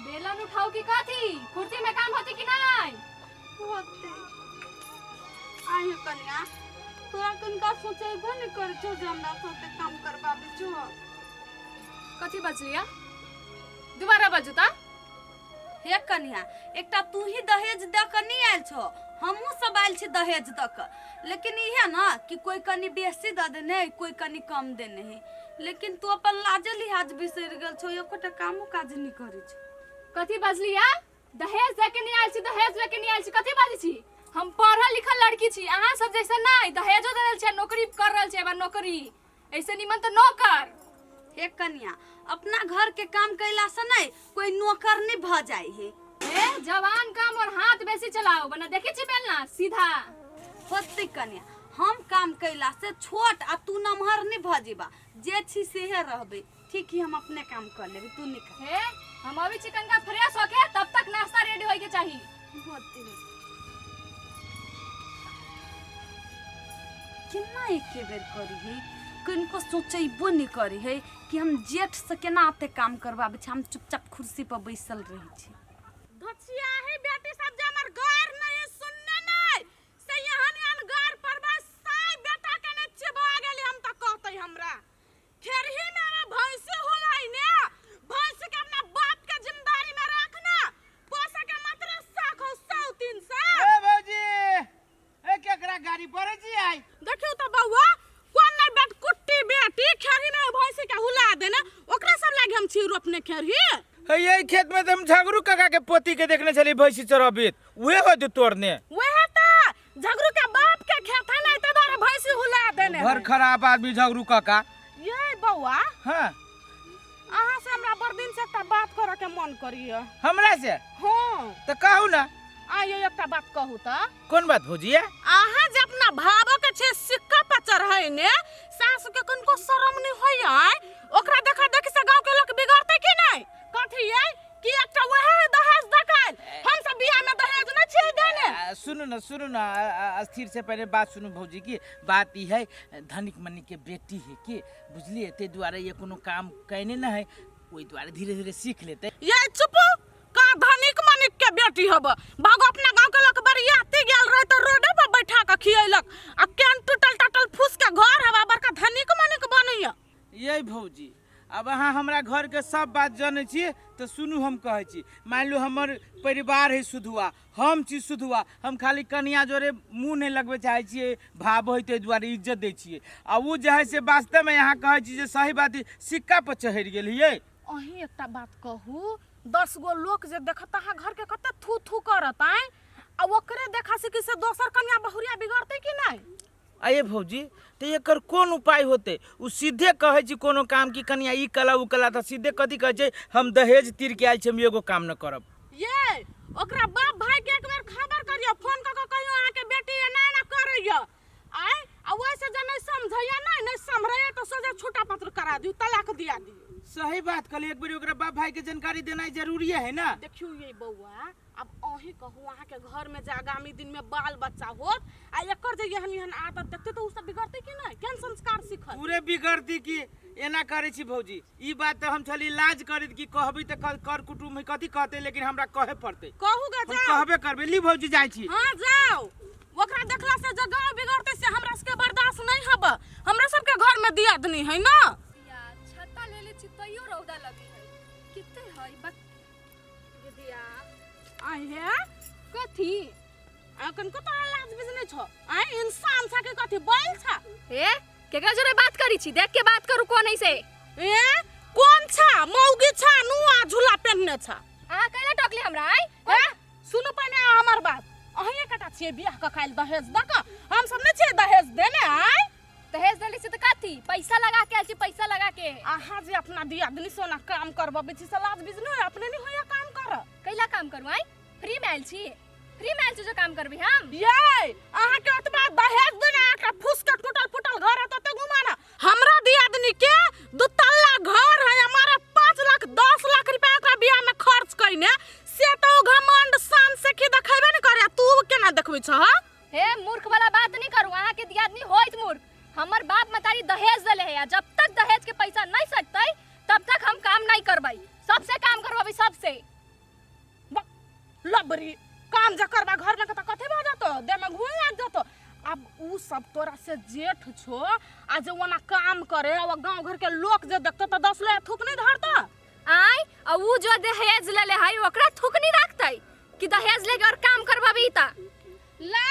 बेलन उठाऊ की कथी कुर्सी में काम होती कि नहीं होते आइयो कन्या तोरा कनका सोचेबो नहीं कर छो जे हमरा साथे काम करबाबे छो कथी बजलिया दोबारा बजू ता हे कन्या एकटा तू ही दहेज दऽ कऽ नहि आयल छो हमहूँ सब आयल छी दहेज दऽ कऽ लेकिन इहे ना कि कोई कनि बेसी दऽ देने है कोई कनि कम देने है लेकिन तू अपन लाजे लिहाज बिसरि गेल छो एकोटा कामो काज नहि करै छो कथी बजलिया दहेज दऽ के नहि आयल छी दहेज लऽ के नहि आयल छी कथी बाजै छी हम पढ़ल लिखल लड़की छी अहाँ सब जैसे नहि दहेजो दे रहल छी आ नौकरी कर रहल छी एबार नौकरी ऐसे निमन तऽ नौकर हे कन्या अपना घर के काम कैला से नहीं कोई नौकर नहीं भ जाय है ए जवान काम और हाथ बेसी चलाओ बना देखे छी बेलना सीधा होते कन्या हम काम कैला से छोट आ तू नमहर नहीं भ जेबा जे छी सेहे रहबे ठीक ही हम अपने काम कर लेबे तू निकल हे हम अभी चिकन का फ्रेश होके तब तक नाश्ता रेडी होए के चाही होते केना एके बेर करी है किनको सोचेबो नहीं करी है कि हम जेठ से केना एते काम करबाबै छी हम चुपचाप कुर्सी पर बैसल रहै छी धचिया है बेटी सब जे हमर घर नहीं सुनने नहीं से एहन एहन घर परबा साय बेटा के ने चिबा गेली हम त कहते हमरा खेरही में हमरा भैंसी होलाई ने भैंस के अपना बाप के जिम्मेदारी में रखना पोसे के मात्र साख हो सौ तीन सौ ए भौजी ए केकरा गाड़ी पड़े छी आई देखियो तो बउआ कोन नहीं बेट कुट्टी बेटी खेरही में भैंसी के हुला देने ओकरा सब लागे हम छी रोपने खेरही हे यही खेत में तो हम झगड़ू काका के पोती के देखने छली भैंसी चरबित उहे होते तोड़ने वह तो झगड़ू के बाप के खेत है ना ते द्वारा भैंसी हुला देने घर खराब आदमी झगड़ू काका ये बउआ हाँ अहाँ से हमरा बड़ दिन से एकटा बात करे के मन करिए हमरा से हाँ तो कहू ना आइयो एकटा बात कहू तऽ कोन बात भौजी अहाँ जे अपना भावो के छे सिक्का पर चढ़ै ने सासु के कनको शरम नहीं होय आय ओकरा देखा देखी से गांव के लोग बिगड़ते कि नहीं कथी ये कि एकटा वह है दहेज दकाल हम सब बियाह में दहेज न छे देने सुनू ना सुनू ना स्थिर से पहले बात सुनू भौजी की बात ई है धनिक मनिक के बेटी है कि बुझलिए ताहि दुआरे ये कोनो काम कयने न है ओहि दुआरे धीरे धीरे सीख लेतै ये चुप का धनिक मनिक के बेटी हब भागो अपना गांव के लोग बरियाती गेल रहे तो रोडे पर बैठा के खियलक आ केन टूटल टाटल फूस के घर हवा बड़का धनिक मनिक बनैया ये भौजी अब अहाँ हमरा घरके सब बात जनै छी तऽ सुनू हम कहै छी मानि लू हमर परिवार है सुधुआ हम छी सुधुआ हम खाली कनिया जोरे मुँह नहि लगबै चाहै छियै भाव है ताहि दुआरे इज्जत दै छियै आ ओ जे है से वास्तवमे अहाँ कहै छी जे सही बात सिक्का पर चढ़ि गेल हियै अहीं एकटा बात कहू दस गो लोक जे देखत अहाँ घरके कते थू थू करत आँय आ ओकरे देखा सीखी से दोसर कनिया बहुरिया बिगड़तै कि नहि अये भौजी तऽ एकर कोन उपाय होतै ओ सीधे कहै छी कोनो काम कि कनिया ई कला ओ कला तऽ सीधे कथी कहै छै हम दहेज तीर के आयल छी हम एगो काम न करब ये ओकरा बाप भाई के एक बेर खबर करियो फोन क के कहियो अहाँ के बेटी एना एना करैया आय आ ओहिसे जे नहीं समझैया नहीं नहीं समझैया तो सोझे छूटा पत्र करा दियो तलाक दिया दियो सही बात कहली एक बेर ओकरा बाप भाई के जानकारी देनाइ जरूरी है ना देखियो ये बौआ अब अहीं कहू अहाँ के घर में जे आगामी दिन में बाल बच्चा होत आ एकर जे एहन एहन आदत देखते तो उ सब बिगड़ते कि नहीं केहन संस्कार सीखत पूरे बिगड़ती कि एना करै छी भौजी ई बात तऽ हम छली लाज करैत कि कहबै तऽ कर कुटुम्ब है कथी कहतै लेकिन हमरा कहे पड़तै कहू गे हम जाओ कहबे करबै ली भौजी जाइ छी हाँ जाओ ओकरा देखला से जे गाँव बिगड़ते से हमरा सबके बर्दाश्त नहीं हब हमरा सबके घर में दियादनी है ना यार छत्ता ले ले छी तैयो रौदा लगी है किते है बक दीदिया आइ हे कथी अखन को तोरा लाज बिज नहीं छो आइ इंसान छा के कथी बैल छा ए केकरा जोरे बात करी छी देख के बात करू कोन है से ए कोन छा मौगी छा नुआ झूला पेन्हने छा अहाँ कैला टोकली हमरा आइ ए सुनू पहिने अहाँ हमर बात अहीं कटा छियै बियाह कऽ खाइल दहेज दऽ कऽ हम सब नहि छियै दहेज देने आइ दहेज देली से त कथी पैसा लगा के आयल छी पैसा लगा के अहाँ जे अपना दियादनी सोना काम करबबै छी से लाज बिज नहि अपने नहि होइया काम करऽ कैला काम करू आइ फ्री में आयल छी फ्री में आयल छी जो काम करबी हम ये अहाँ के ओतबा दहेज देने एकटा फूस के टूटल फूटल घर है तते घुमाना हमरा दियादनी के दू तल्ला घर है हमारा 5 लाख 10 लाख रुपया ओकरा बियाह में खर्च कइने से तो उ घमंड शान से की देखेबे ने करे तू केना देखबै छह हे मूर्ख वाला बात नहीं करू अहाँ के दियादनी होइत मूर्ख हमर बाप मतारी दहेज देले है आ जब तक दहेज के पैसा नहीं सटतै तब तक हम काम नहीं करबै सबसे काम करबबै सबसे अबरी काम जे करबा घर में त कथे भ जतो, देह में घुन लाग जतो। अब उ सब तोरा से जेठ छो आ जे ओना काम करे आ गांव घर के लोग जे देखतो त 10 ले थूक नहीं धरतो। आय आ उ जो दहेज ले ले है ओकरा थूक नहीं रखतै कि दहेज लेके और काम करबाबी त ला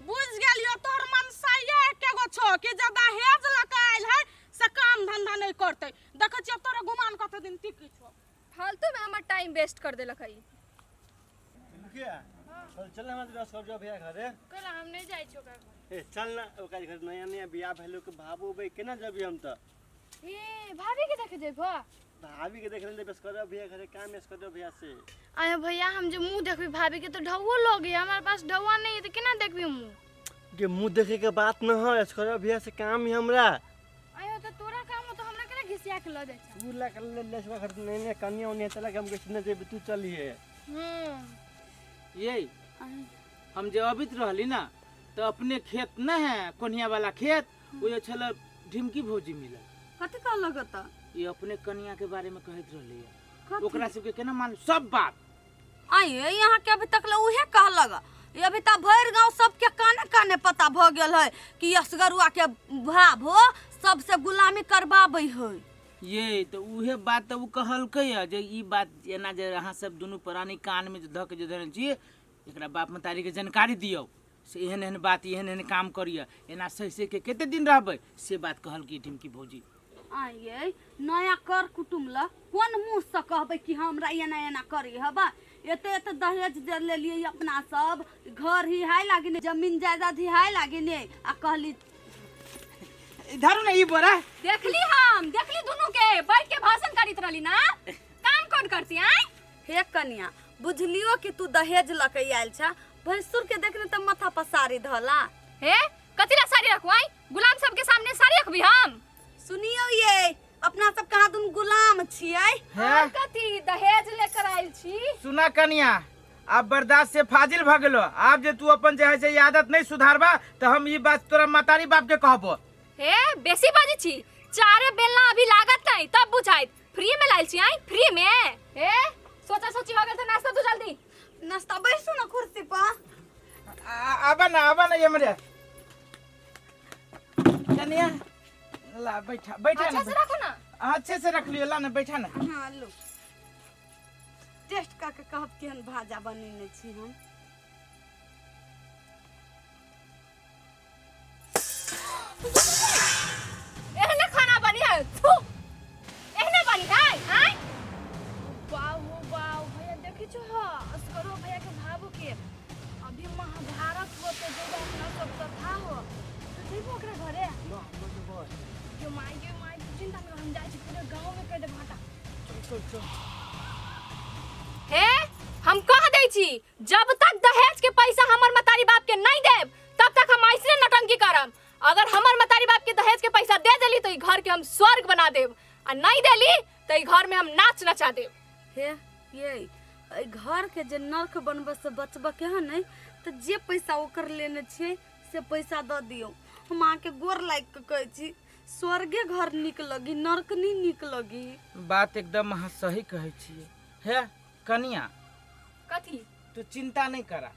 बुझ गेलियो तोहर मनसा ये एके गो छो कि जे दहेज लऽ के आयल है से काम धंधा नहीं करतै। देखै छियै तोरा गुमान कते दिन टिकै छो। फालतू में हमर टाइम वेस्ट कर देलक है। मुखिया चल चल ना हमरा रस कर भैया घरे। कहला हम नहीं जाइ छी ओकरा घर। ए चल ना ओकरा घर नया नया बियाह भेलो के भाबो बे केना जबी हम त। ए भाभी के देखे जेबो? भाभी के देख ले बस कर भैया घरे काम एस कर भैया से। आये भैया हम जो मुंह देखबी भाभी के तो ढौओ लगे, हमारे पास ढौआ नहीं है तो केना देखबी मुंह? के मुंह देखे के बात न है, एस कर भैया से काम ही हमरा। आयो तो तोरा काम हो तो हमरा केना घिसिया के ल जाय छ? तू ला कर ले ले घर नया नया कन्या उन्या चला के हम कैसे न जेबी तू चलिए। ये हम जे अबित रहली ना तो अपने खेत न है कोनिया वाला खेत वो जे छल ढिमकी भौजी मिलल। कथी कहलक त? ये अपने कन्या के बारे में कहत रहली है। ओकरा सबके केना मान सब बात। आये यहाँ के अभी तक ले उहे कहलक। ये अभी तक भरि गांव सबके काने काने पता भ गेल है कि असगरुआ के भाव हो सबसे गुलामी करबाबै है। ये तो उहे बात तो उ कहलकै है जे ई बात एना जे अहाँ सब दुनू प्राणी कान में जे धऽ के जे धरल छी एकरा बाप महतारी के जानकारी दियौ से एहन एहन बात एहन एहन काम करिय एना सही सही के कते दिन रहबै से बात कहलकै ढिमकी भौजी। आये नया कर कुटुम्ब ल कोन मुँह से कहबै कि हमरा एना एना करी हबा? एते एते दहेज दे लेलियै अपना सब, घर ही हाय लागिने, जमीन जायदाद ही हाय लागिने आ कहली धरू ना ई बोरा। देखली हम देखली दुनू के बैठ के भाषण करित रहली ना, काम कौन करती आय? हे कन्या बुझलियो कि तू दहेज ल के आयल छा, भैंसुर के देखने त माथा पर साड़ी धला। हे कथी ला साड़ी रखवाई? गुलाम सबके सामने साड़ी रखबी हम? सुनियो ये अपना सब कहाँ दुन गुलाम छियै। हे कथी दहेज लेकर आयल छी? सुना कन्या अब बर्दाश्त से फाजिल भ गेलो, आब जे तू अपन जे है से आदत नहीं सुधारबा त हम ई बात तोरा महतारी बाप के कहबो। हे बेसी बाजी छी, चारे बेलना अभी लागत नहीं तब बुझाइत फ्री में लाइल छी आई फ्री में। हे सोचा सोची हो गेल त नाश्ता तू जल्दी। नाश्ता बैसू ना कुर्सी पर। आबा ना आबा ना ये मरे कन्या ला बैठा बैठा अच्छा ना से रखो ना। अच्छे से रख लियो, ला ना बैठा ना। हाँ लो टेस्ट कर के कहब केहन भाजा बनेने छी हम। एहने खाना बनी है थू, एहने बनी है आय। वाह हो वाह भैया देखै छो ह असगरो भैया के भाबो के अभी महाभारत होते जो अपना सब कथा हो तो जेबो ओकरा घरे। ना हम जेबै। जो माई के माई के चिंता में हम जाइ छी पूरे गांव में कह देब हटा। चल चल चल। हे हम कह दै छी जब तक दहेज के पैसा हमर मतारी बाप के नहीं देब तब तक हम ऐसने नौटंकी करब। अगर हमर मतारी बाप के दहेज के पैसा दे देली तो ई घर के हम स्वर्ग बना देब आ नहीं देली तो ई घर में हम नाच नचा देब। हे ये एहि घर के जे नर्क बनबे से बचबे के है नहीं तो जे पैसा ओकर लेने छियै से पैसा दऽ दियौ। हम अहाँके गोर लागि के कहै छी स्वर्गे घर नीक लगी नर्क नहीं नीक लगी। बात एकदम अहाँ सही कहै छियै। हे कनिया कथी तू चिंता नहीं करा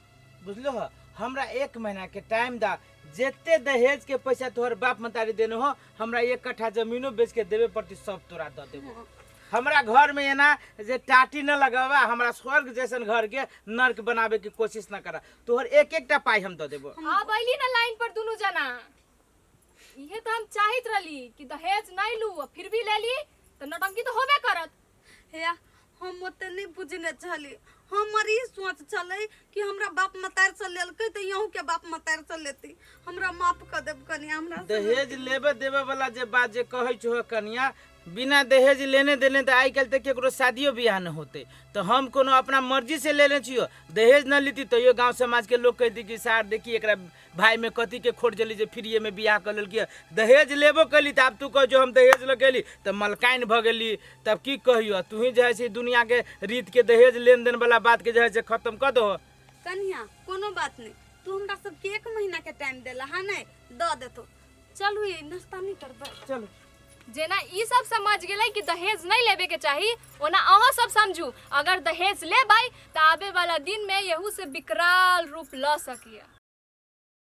बुझलो हो, हमरा 1 महीना के टाइम दा, जेते दहेज के पैसा तोहर बाप मतारी देने हो हमरा 1 कट्ठा जमीनो बेच के देवे पड़ती सब तोरा दऽ देबो। हमरा घर में एना जे टाटी न लगावा, हमरा स्वर्ग जैसन घर के नर्क बनावे के कोशिश न करा, तोहर एक एकटा पाई हम दऽ देबो। अब अइली ना लाइन पर दुनू जना, इहे तो हम चाहत रहली कि दहेज नहीं लू फिर भी ले ली तो नौटंकी तो होबे करत। हे हम ओते नहीं बुझने छली, हमर ई सोच छलै कि हमरा बाप मतार से लेलकै तऽ यहूँ के बाप मतार से लेती, हमरा माफ कऽ देब कनिया। हमरा दहेज लेबे देबे वाला जे बात जे कहै छो कनिया, बिना दहेज लेने देने तऽ आइ काल्हि तऽ केकरो शादियो बियाह न होते, तऽ हम कोनो अपना मर्जी से लेने छियो, दहेज न लीती तैयो गांव समाज के लोग कहती कि सार देखी एकरा भाई में कथी के खोट जली जे फ्रीए में बियाह कर लेलकी। दहेज लेबो कैली तऽ आब तू कह जो हम दहेज लऽ गेली तऽ मलकाइन भऽ गेली, तब की कहियो तू ही जे है से दुनिया के रीत के दहेज लेन देन वाला बात के जे है से खत्म कर दो। कन्या कोनो बात नहीं, तू हमरा सबके 1 महीना के टाइम देला हाँ नहीं दऽ देतो। चलू ये नाश्ता नहीं करबै? चलू जेना ई सब समझ गेलै कि दहेज नहीं लेबे के चाही, ओना अहाँ सब समझू, अगर दहेज लेबै तऽ आबे वाला दिन में यहू से विकराल रूप ल सकिए।